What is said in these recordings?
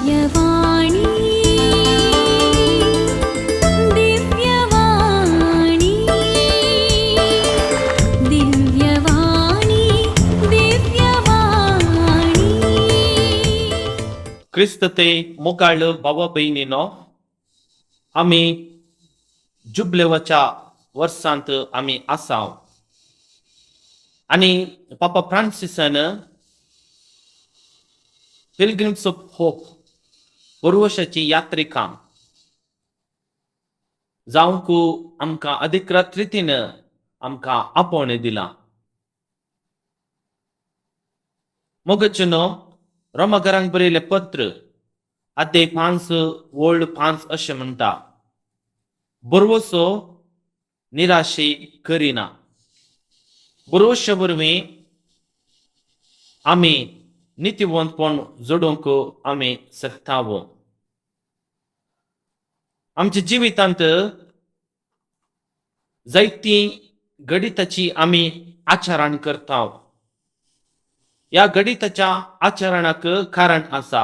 दिव्यवाणी, दिव्यवाणी, दिव्यवाणी, दिव्यवाणी. क्रिस्त ते मोगाळ भावा भयणीनो, आमी जुबलेवाच्या वर्सांत आमी आसाव आनी पापा फ्रांसिसान पिलग्रिम्स ऑफ होप, पुर्वशाची यात्रिका जावंक आमकां अधिकृत रितीन आमकां आपोवणें दिलां. मोगचनो, रोमाघरांक बरयलें पत्र, अध्याय 5 ओळ 5 अशें म्हणटा, बरवसो निराशे करिना. बरोवशे वरवीं आमी नितीवंतपण जोडूंक आमी शकता. आमच्या जिवितांत जायतीं गणिताची आमी आचरण करता. ह्या गणिताच्या आचरणाक कारण आसा,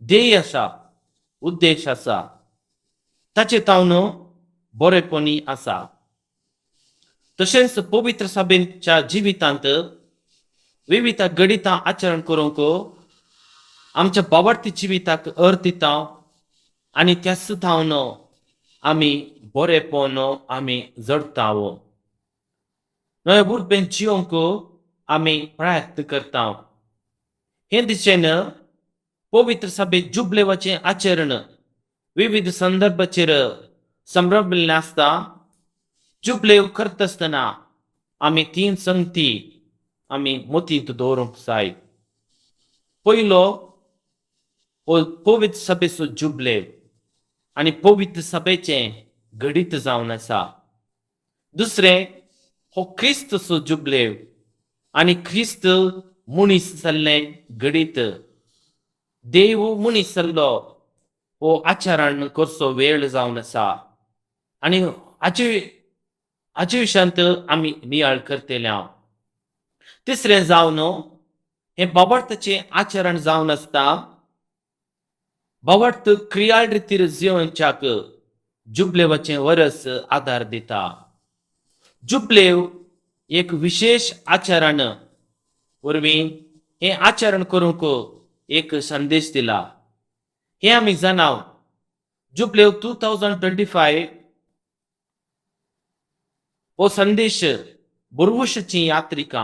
ध्येय आसा, उद्देश आसा, ताचे तावन बरेपणी आसा. तशेंच पवित्र सभेच्या जिवितांत विविध गणितां आचरण करूंक आमच्या बावडती जिविताक अर्थ दिता आनी त्याच थावन आमी बरेपण आमी जडता. नवे बुरबेन जियोंक आमी प्रयत्न करता. हे दिशेन पवित्र सभेत जुबलेवाचें आचरण विविध संदर्भाचेर संभ्रमिल्लें आसता. जुबलेव करता आसतना आमी तीन संगती आमी मोतींत दवरूंक जाय. पयलो, हो पवित्र सभेचो जुबलेव आनी पवित्र सभेचें घडीत जावन आसा. दुसरें, हो क्रिस्तचो जुबलेव आनी क्रिस्त मनीस जाल्लें घडीत. देव मनीस जाल्लो हो आचरण करचो वेळ जावन आसा आनी हाचे विशयांत आमी नियाळ करतले. हांव तिसरें जावन हें बाबार्थाचें आचरण जावन आसता. बाबार्थ क्रियाळ रितीर जिवनच्याक जुबलेवाचें वरस आदार दिता. जुबलेव एक विशेश आचरण वरवीं हें आचरण करूंक एक संदेश दिला हें आमी जाणाव. जुबलेव 2025 हो संदेश बुरवशाची यात्रिका,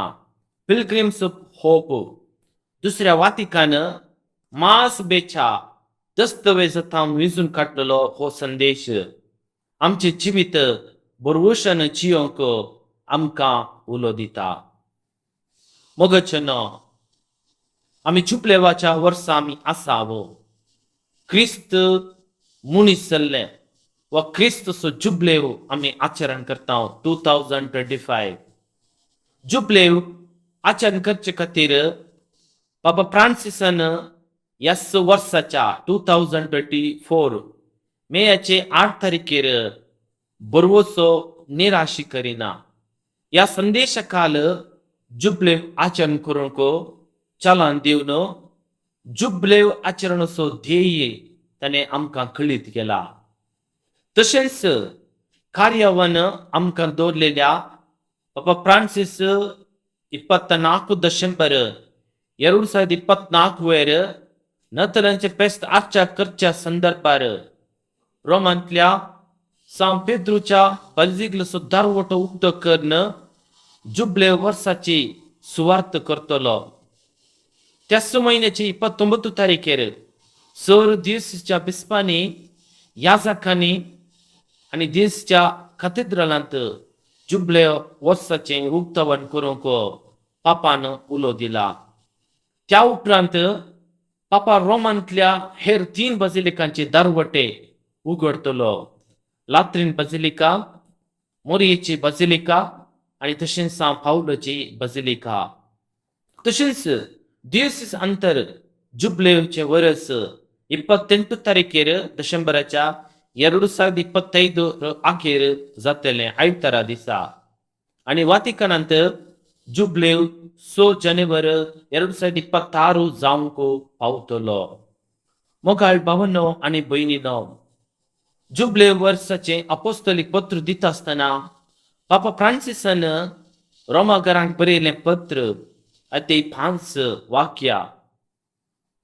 पिलग्रिम्स ऑफ होप, दुसऱ्या वातिकान मास बेच्या दस्तवेजांत विजून काडलेलो हो संदेश आमचें जिवीत बरवशान जियोंक आमकां उलो दिता. मोगचनो, आमी चुपलेवाच्या वर्सा आमी आसाव. क्रिस्त मनीस जाल्लें वा क्रिस्तचो जुबलेव आमी आचरण करता. 2025 जुबलेव आचरण करचे खातीर बाबा फ्रांसिसान ह्याच वर्साच्या 2024 मेयाचे 8 तारखेर बरवचो निराशी करिना ह्या संदेशा काल जुबलेव आचरण करूंक चलन दिवन जुबलेव आचरणाचो ध्येय ताणें आमकां कळीत केला. तशेंच कार्यावन आमकां दवरलेल्या बाबा फ्रांसीस 24 ಡಿಸೆಂಬರ್ 2024 वयर नतलांचे फेस्त आजच्या करच्या संदर्भार रोमांतल्या सांव पेद्रूच्या बल्जिगलचो दारवटो उक्तो करून जुबले वर्साची सुवार्थ करतलो. त्याच म्हयन्याचे 29 तारखेर सर दिवसच्या बिस्पांनी, याजकांनी आनी देशच्या कथेद्रलांत जुबले वर्साचें उक्तावण करूंक पापान उलो दिला. त्या उपरांत पापा रोमांतल्या हेर तीन बजिलिकांचे दरवटे उगडतलो, लात्रीन बजिलिका, मोरयेची बजिलिका आनी तशेंच सांव पावलोची बजिलिका. तशेंच दिवस अंतर जुबलेवचे वरस 28 तारखेर डिसेंबराच्या 2025 अखेर जातलें आयतारा दिसा आनी वातिकनांत जुबलेव 6 जानेवारी 2026 जावंक पावतलो. मोगाळ भावांनो आनी भयणीनो, जुबले वर्साचें अपोस्तलीक पत्र दिता आसतना पापा फ्रांसिसान रोमागरांक बरयलें पत्र अते 5 वाक्या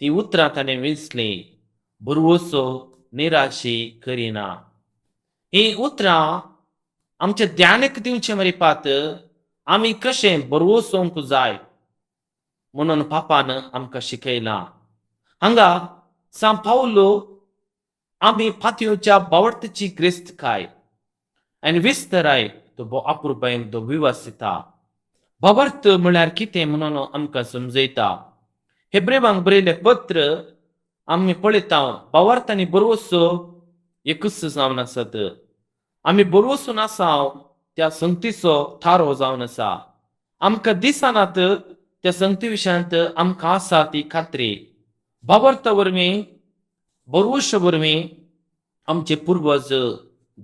ती उतरां ताणें विंचलीं, भरवसो निराशी करिना. हीं उतरां आमच्या ध्यानक दिवचें मरिपात आमी कशें भरवसोवंक जाय म्हणून पापान आमकां शिकयलां. हांगा सांव पावलो आमी पातयेच्या बावडतीची ग्रेस्तकाय आनी विस्तराय तो भोव अप्रुपायेन तो विवसिता. भावार्थ म्हळ्यार कितें म्हणून आमकां समजयता. हेब्रेवांक बरयलें पत्र आमी पळयता भावार्थ आनी भरवसो एकूच जावन आसात. आमी भरवसून आसा त्या संगतीचो थारो जावन आसा. आमकां दिसनात त्या संगती विशयांत आमकां आसा ती खात्री. भावार्था वरवीं भरवशा वरवीं आमचे पुर्वज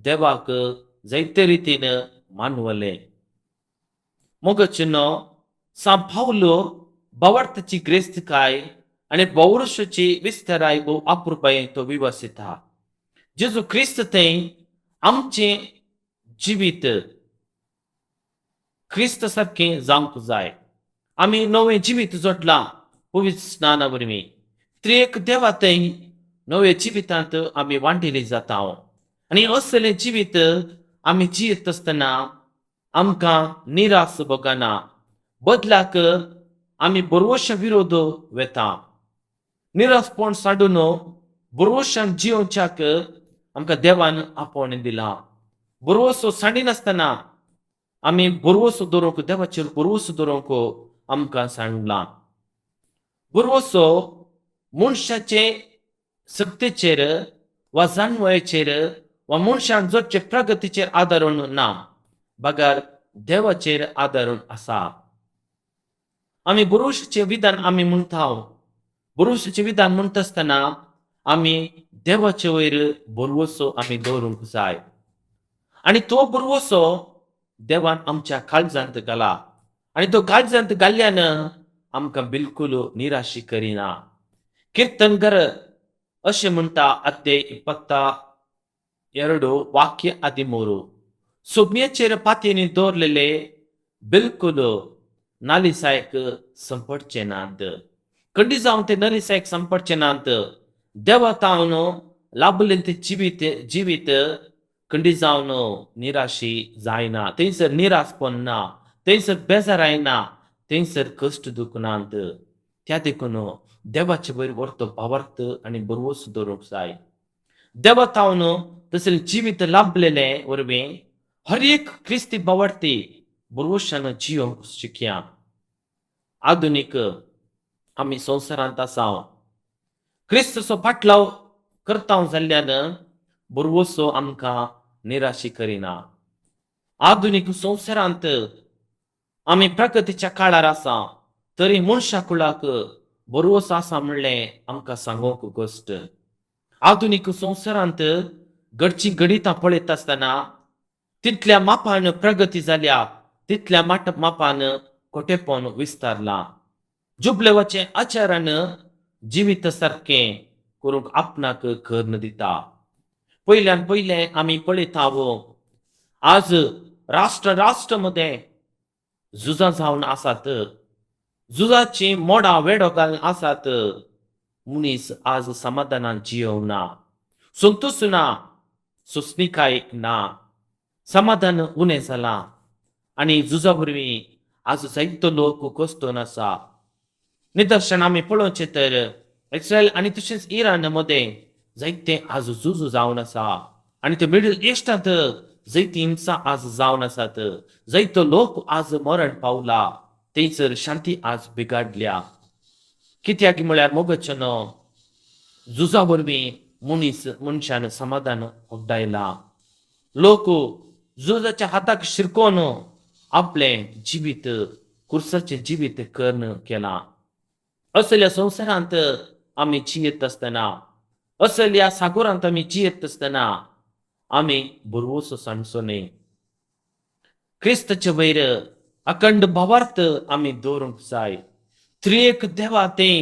देवाक जायते रितीन मानवले. मोगाचें सांव पावलो भावार्थाची ग्रेस्तकाय आनी भौरुशाची विस्ताराय भोव अप्रुपायेन तो विवसिता. जेजू क्रिस्त थंय आमचें जिवीत क्रिस्त सारकें जावंक जाय. आमी नवें जिवीत जोडलां पवित्र स्नाना वरवीं. त्रिएक देवा थंय नव्या जिवितांत आमी वांटिली जाता आनी असलें जिवीत आमी जियेत आसतना आमकां निराश भोगना. बदलाक आमी भरवशा विरोध वेता. निराशपण साडून भरवशान जियोवच्याक आमकां देवान आपोवणें दिलां. भरवसो सांडिनासतना आमी भरवसो दवरूंक, देवाचेर भरवसो दवरूंक आमकां सांडलां. भरवसो मनशाचे सक्तेचेर वा जाणवयेचेर वा मनशान जोडचे प्रगतीचेर आदारून ना, बगर देवाचेर आदारून आसा. आमी भरवशाचें विधान आमी म्हणटा. भरवशाचें विधान म्हणटा आसतना आमी देवाचे वयर भरवसो आमी दवरूंक जाय आनी तो भरवसो देवान आमच्या काळजांत घाला आनी तो काळजांत घाल्ल्यान आमकां बिलकूल निराशी करिना. कीर्तनकर अशें म्हणटा अध्याय 22 वाक्य 13, सुम्याचेर पातयेनी दवरलेले बिलकूल नालिसायक संपडचे नात. कंडी जावन ते नलिसायक संपडचे नात. देवा तावन लाभलें तें जिवीत जिवीत कंडी जावन निराशी जायना. थंयसर निराशपण ना, थंयसर बेजाराय ना, थंयसर कश्ट दुखनात. त्या देखून देवाचे वयर व्हरतो भावार्थ आनी भरवसो दवरूंक जाय. देवा तावन तसलें जिवीत लाभलेलें वरवीं हर एक क्रिस्ती भावार्थी भरवशान जियोवंक शिकया. आधुनीक आमी संवसारांत आसा. क्रिस्तचो फाटलाव करता जाल्ल्यान भरवसो आमकां निराशी करिना. आधुनीक संवसारांत आमी प्रगतीच्या काळार आसा तरी मनशा कुळाक भरवसो आसा म्हणलें आमकां सांगूंक गोश्ट. आधुनीक संवसारांत घडचीं घडितां पळयता आसतना तितल्या मापान प्रगती जाल्या तितल्या मापान खोटेपण विस्तारलां. जुबलेवाचें आचारान जिवीत सारकें करूंक आपणाक कर्ण दिता. पयल्यान पयलें आमी पळयता आज राष्ट्र राष्ट्र मदें झुजां जावन आसात. झुजाचीं मोडां वेडो घालून आसात. मनीस आज समाधानान जियोवना, संतोश ना, सोंसणीकाय ना, समाधान उणें जालां आनी झुजा वरवीं आज जायतो लोक कश्टोन आसा. निदर्शन आमी पळोवचें तर इस्रायल आनी तशेंच इराण मदें जायते आज झूज जावन आसा आनी ते मिडल इस्टांत जायती हिंसा आज जावन आसात. जायतो लोक आज मरण पावला. थंयसर शांती आज बिगाडल्या. कित्याक म्हळ्यार मोगाचें झुजा वरवीं मनीस मनशान समाधान होगडायलां. लोक झुजाच्या हाताक शिरकोन आपलें जिवीत कुर्साचें जिवीत कर्ण केलां. असल्या संवसारांत आमी जियेत आसतना, असल्या सागोरांत आमी जियेत आसतना आमी भरवसो सांडचो न्हय. क्रिस्ताचे वयर अखंड भावार्थ आमी दवरूंक जाय. त्रिएक देवा तें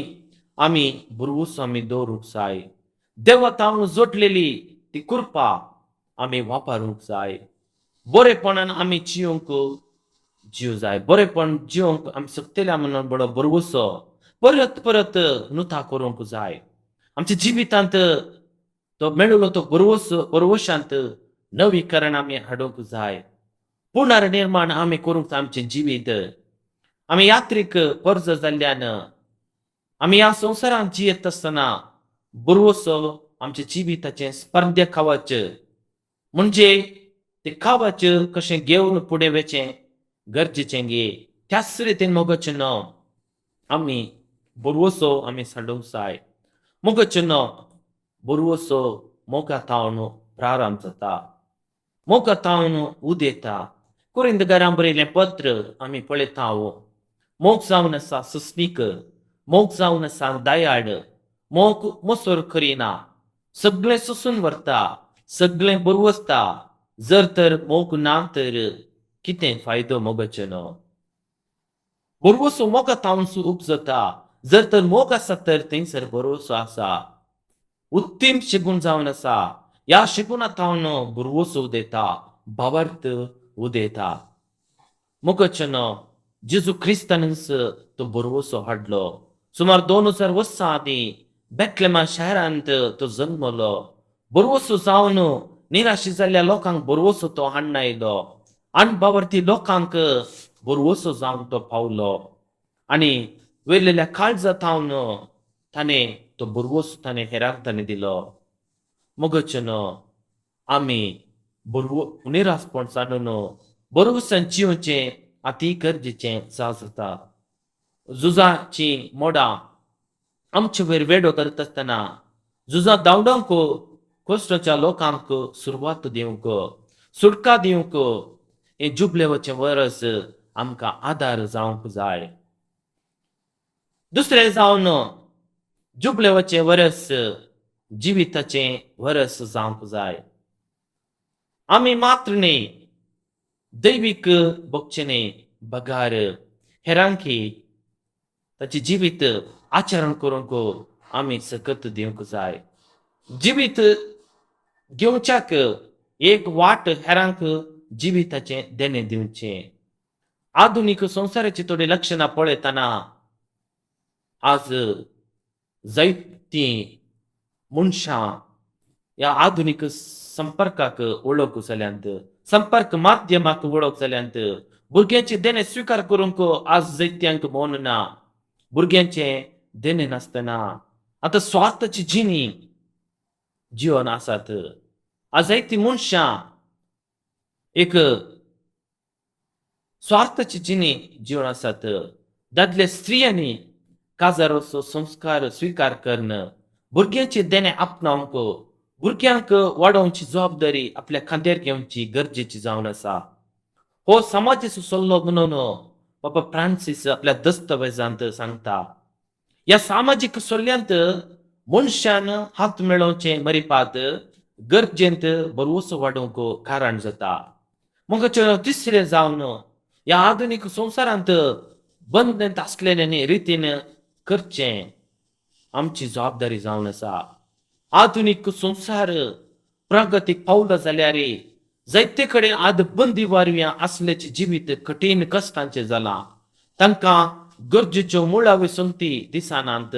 आमी भरवसो आमी दवरूंक जाय. देवा तावन जोडलेली ती कृपा आमी वापरूंक जाय. बरेपणान आमी जिवंक जीव जाय. बरेपण जिवंक आमी शकतले म्हणून बरो बरवसो परत परत नुता करूंक जाय. आमच्या जिवितांत तो मेळलो तो बरवसो बरवशांत नवीकरण आमी हाडूंक जाय. पुनर्निर्माण आमी करूंक जाय आमचें जिवीत. आमी यात्रीक पर्ज जाल्ल्यान आमी ह्या संवसारांत जियेत आसतना बरवसो आमच्या जिविताचें स्पर्ध्य खावच, म्हणजे ते खावच कशें घेवन फुडें वचें गरजेचें गे. त्याच रितीन मोगाचें न्हू आमी बरवसो आमी सांडूंक जाय. मोगाचें न्हू बरवसो मोगा तावन प्रारंभ जाता, मोगा तावन उदेता. कोरिंदगारां बरयलें पत्र आमी पळयता. मोग जावन आसा सस्नीक, मोग जावन आसा दयाळ, मोग मोसोर करिना, सगळें सोसून व्हरता, सगळें बरवसता. जर तर मोग ना तर कितें फायदो मोगाचें न्हू? बरवसो मोगा तावन उपजता. जर तर मोग आसा तर थंयसर बरवसो आसा. उत्तीम शिगूण जावन आसा. ह्या शिगुणा तावन बरवसो उदेता, भावार्थ उदेता. मोगाचें न्हू जेजू क्रिस्तानच तो बरवसो हाडलो. सुमार 2000 वर्सां आदीं बेतलेमा शहरांत तो जल्मलो. बरवसो जावन निराशी जाल्ल्या लोकांक बरवसो तो हाडून आयलो. अणबावर्थी लोकांक बरवसो जावन तो पावलो आनी वेरलेल्या काळजा तावन ताणें तो बरवसो ताणें हेरांक ताणें दिलो. मोगाचें न्हू आमी निरासपण सांडून बरवसान जिवचें अती गरजेचें जाता. झुजाचीं मोडां आमचे वयर वेडो करता आसतना झुजां धांवडावंक कश्टाच्या लोकांक सुरवात दिवंक, सुटका दिवंक हें जुबलेवचें वरस आमकां आदार जावंक जाय. दुसरें जावन जुबलेवचें वरस जिविताचें वरस जावंक जाय. आमी मात्र न्ही दैवीक भोगचें न्ही बगार हेरांकी ताचें जिवीत आचरण करूंक आमी सकत दिवंक जाय. जिवीत घेवच्याक एक वाट हेरांक जिविताचें देणें दिवचें. आधुनीक संवसाराची थोडीं लक्षणां पळयतना आज जायतीं मनशां ह्या आधुनीक संपर्काक वळख जाल्यांत, संपर्क माध्यमाक वळख जाल्यांत. भुरग्यांचें देणें स्विकार करूंक आज जायत्यांक मन ना. भुरग्यांचें देणें नासतना आतां स्वार्थाची जिणी जिवन आसात. आज जायतीं मनशां एक स्वार्थाची जिणी जिवन आसात. दादले स्त्रियांनी काजाराचो संस्कार स्विकार करून भुरग्यांचें देणें आपणावंक, भुरग्यांक वाडोवची जबाबदारी आपल्या खांद्यार घेवची गरजेची जावन आसा. हो समाजाचो सल्लो म्हणून बाबा फ्रांसीस आपल्या दस्तावेजांत सांगता. ह्या सामाजीक सल्ल्यांत मनशान हात मेळोवचें मरिपात गरजेंत बरवसो वाडोवंक कारण जाता. मग तिसरें जावन ह्या आधुनीक संवसारांत बंदनेंत आसलेल्या रितीन करचें आमची जबाबदारी जावन आसा. आधुनीक संवसार प्रगतीक पावलो जाल्यार जायते कडेन आद बंदी वारव्यां आसल्याचें जिवीत कठीण कश्टांचें जालां. तांकां गरजेच्यो मुळाव्यो संगती दिसनात,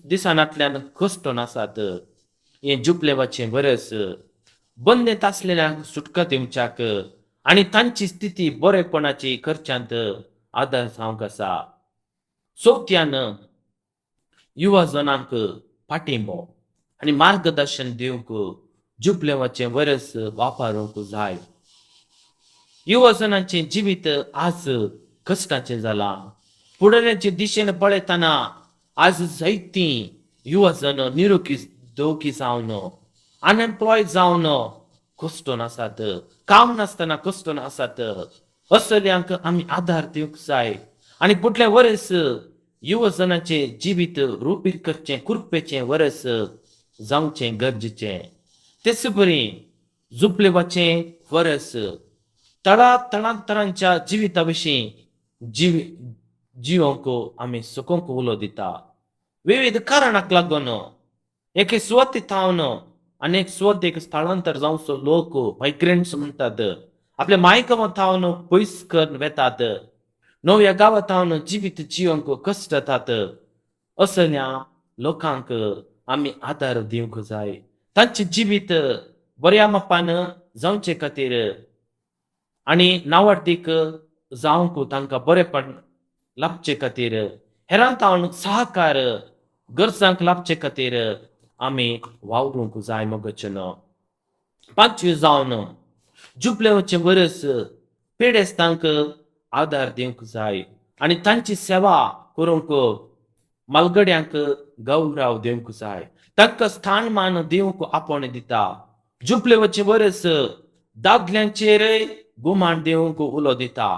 दिसनांतल्यान कश्टून आसात. हें जुपलेवाचें वरस बंदेंत आसलेल्यांक सुटका दिवच्याक आनी तांची स्थिती बरेपणाची करच्यांत आदार जावंक आसा. चवथ्यान युवा जनांक पाठिंबो आनी मार्गदर्शन दिवंक जुबलेवाचें वरस वापरूंक जाय. युवा जनांचें जिवीत आज कश्टाचें जालां. फुडाराचे दिशेन पळयतना आज जायतीं युवा जन निरोगी दोगी जावन अनएम्प्लॉयड जावन कश्टून आसात, काम नासतना कश्टून आसात. असल्यांक आमी आदार दिवंक जाय आनी फुडलें वरस युवा जनांचें जिवीत रुपीत करचें कुरपेचें वरस जावचें गरजेचें. तेच परी जुपलेवाचें वरस तळा तळांतरांच्या जिविता विशीं जिवंक आमी सुकोंक उलो दिता. विविध कारणाक लागून एके सुवाते थावन आनी एक सुवातेक स्थळांतर जावचो लोक मायग्रंट्स म्हणटात, आपल्या मायगांवा थावन पयस करून वेतात, नव्या गांवां थावन जिवीत जिवंक कश्ट जातात. असल्या लोकांक आमी आदार दिवंक जाय. तांचें जिवीत बऱ्या मापान जावचे खातीर आनी नावाडदीक जावंक तांकां बरेपण लाबचे खातीर, हेरां थावन सहकार गरजांक लाबचे खातीर आमी वावरूंक जाय. मगचें पांचवी जावन जुबलेवचें वरस पिडेस्तांक आदार दिवंक जाय आनी तांची सेवा करूंक मालगड्यांक गौरव दिवंक जाय, तांकां स्थान मान दिवंक आपोवणें दिता. जुबलेवचें वरस दादल्यांचेरय गुमान दिवंक उलो दिता.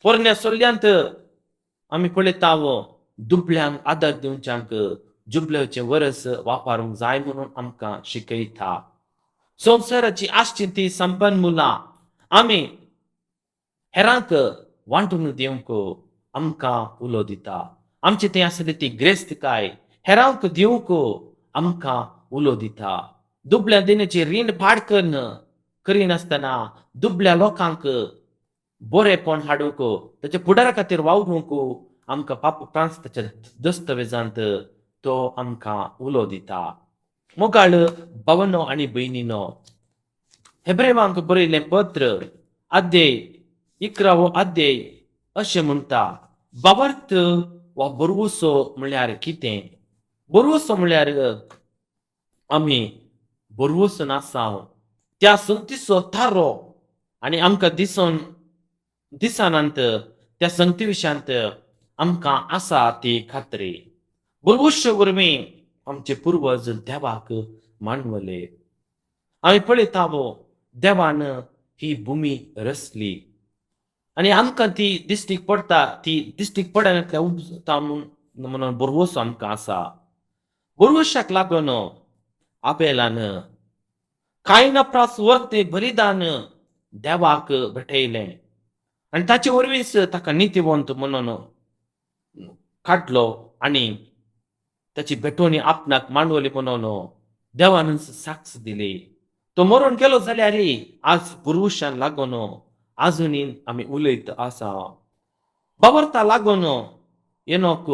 पोरण्या सोल्ल्यांत आमी पळयता, दुबळ्यांक आदार दिवच्यांक जुबलेवचें वरस वापरूंक जाय म्हणून आमकां शिकयता. संवसाराची आसची ती संपन्न मुलां आमी हेरांक वांटून दिवंक आमकां उलो दिता. आमचे थंय आसली ती ग्रेस्तकाय हेरांक दिवंक आमकां उलो दिता. दुबळ्या दिनाची रीण पाड कन्न करिनासतना दुबळ्या लोकांक बरेपण हाडूंक, ताच्या फुडारा खातीर वावरूंक आमकां पाप फ्रांस ताच्या दस्तवेजांत तो आमकां उलो दिता. मोगाळ भावनो आनी भयणीनो, हेब्रेवांक बरयलें पत्र अध्याय 11वो अध्याय अशें म्हणटा, भावार्थ वा बरवसो म्हणल्यार कितें? बरवसो म्हणल्यार आमी बरवसो नासाव त्या संगतीचो थारो आनी आमकां दिसून दिसनात त्या संगती विशयांत आमकां आसा ती खात्री. बरवश्य वरवीं आमचे पुर्वज देवाक मानवले. आमी पळयता, देवान ही भुमी रचली आनी आमकां ती दिश्टीक पडटा, ती दिश्टीक पडनातल्या उपजता म्हणून बरवसो आमकां आसा. बरवशाक लागून आबेलान कांय प्रास वर्ते बलिदान देवाक भेटयलें आनी ताचे वरवींच ताका नितीवंत म्हणून काडलो आनी ताची भेटवणी आपणाक मांडवली म्हणून देवानच साक्ष दिली. तो मरून गेलो जाल्यार आज पुरुशान लागून आजुनूय आमी उलयत आसा. बाबरता लागून येनोक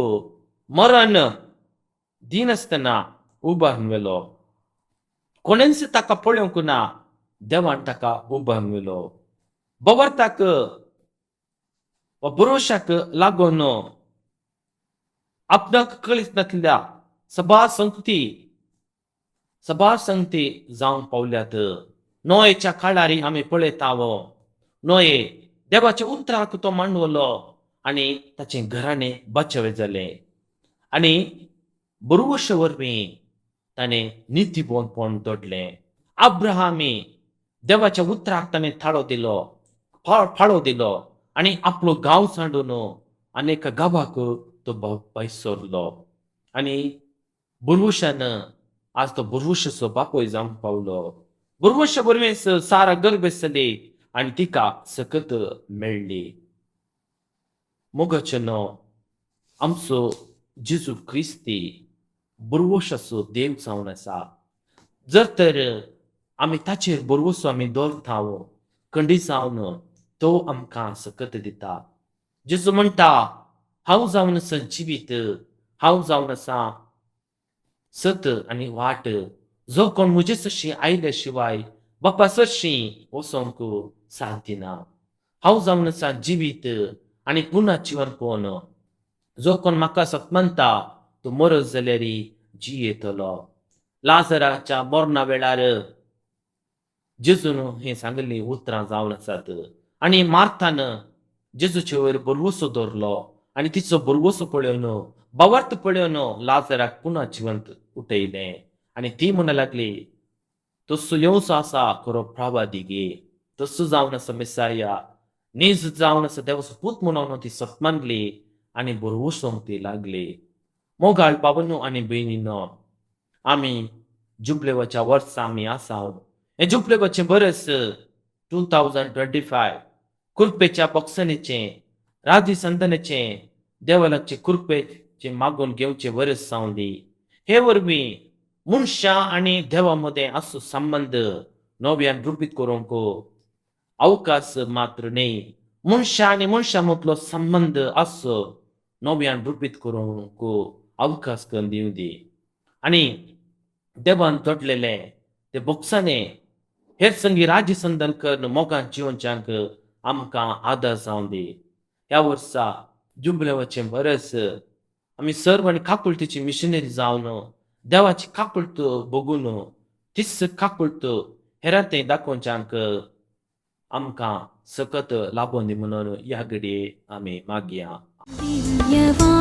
मरण दिनासतना उबारून व्हेलो. कोणेंच ताका पळोवंक ना, देवान ताका उबारून व्हेलो. बवर्ताक वा पुरुशाक लागून आपणाक कळीत नासल्या सभा संगती सभा संगती जावंक पावल्यात. नोयेच्या काळारी आमी पळयता, नोये देवाच्या उतराक तो मांडवलो आनी ताचें घराणें बचावे जालें आनी बरवश वरवीं ताणें नितीबोनपण दोडलें. अब्राहामी देवाच्या उतराक ताणें थाळो दिलो, फाळो दिलो आनी आपलो गांव सांडून आनी एका गांवाक तो भायस सरलो आनी बुरवशान आज तो बुरवशाचो बापूय जावंक पावलो. बुरवशा वरवींच सारा गर्भ जाली आनी तिका सकत मेळ्ळी. मोगाचें आमचो जेजू क्रिस्ती बुरवशाचो देव जावन आसा. जर तर आमी ताचेर बरवसो आमी दवरता, खंडीत जावन तो आमकां सकत दिता. जेजू म्हणटा, हांव जावन आसा जिवीत, हांव जावन आसा सत आनी वाट, जो कोण म्हजे सरशीं आयले शिवाय बापा सरशीं वचोंक साध्य ना. हांव जावन आसा जिवीत आनी पुनः जिवनपण, जो कोण म्हाका सत मानता तो मरत जाल्यार जियेतलो. लाजराच्या मरणा वेळार जेजून हें सांगिल्लीं उतरां जावन आसात आनी मार्थान जेजूचे वयर बरवसो दवरलो आनी तिचो बरवसो पळोवन, भावार्थ पळोवन लाजराक पुनः जिवंत उठयलें आनी ती म्हणूंक लागली, तसो येवचो आसा खरो प्रवादी गे, तसो जावन आसा मेसाया, नीज जावन आसा देवाचो पूत म्हणून ती सत मानली आनी बरवसोंक ती लागली. मोगाळ बाबांनो आनी भयणीनो, आमी जुबलेवाच्या वर्सा आमी आसा. हें जुबलेवाचें बरस 2025 कुर्पेच्या बॉक्सनीचें, राजी संदनेचें, देवालाचे कुर्पेचें मागून घेवचें वरस जावन दी. हे वरवीं मनशां आनी देवा मदें आसचो संबंद नव्यान रुपीत करूंक अवकाश मात्र न्हय, मनशां आनी मनशां मदलो संबंद आसचो नव्यान रुपीत करूंक अवकाश करून दिवं दी. आनी देवान जोडलेले ते बोक्साने हेर संगी राज्य संदन करून मोगान जिवनच्यांक आमकां आदार जावं दी. ह्या वर्सा जुबलेवाचें बरेंच आमी सर्व आनी काकुळटीची मिशनरी जावन देवाची काकुळट बगून तीच काकुळट हेरां थंय दाखोवच्यांक आमकां सकत लाबोवन दी म्हणून ह्या घडये आमी मागया. दिव्यवाणी.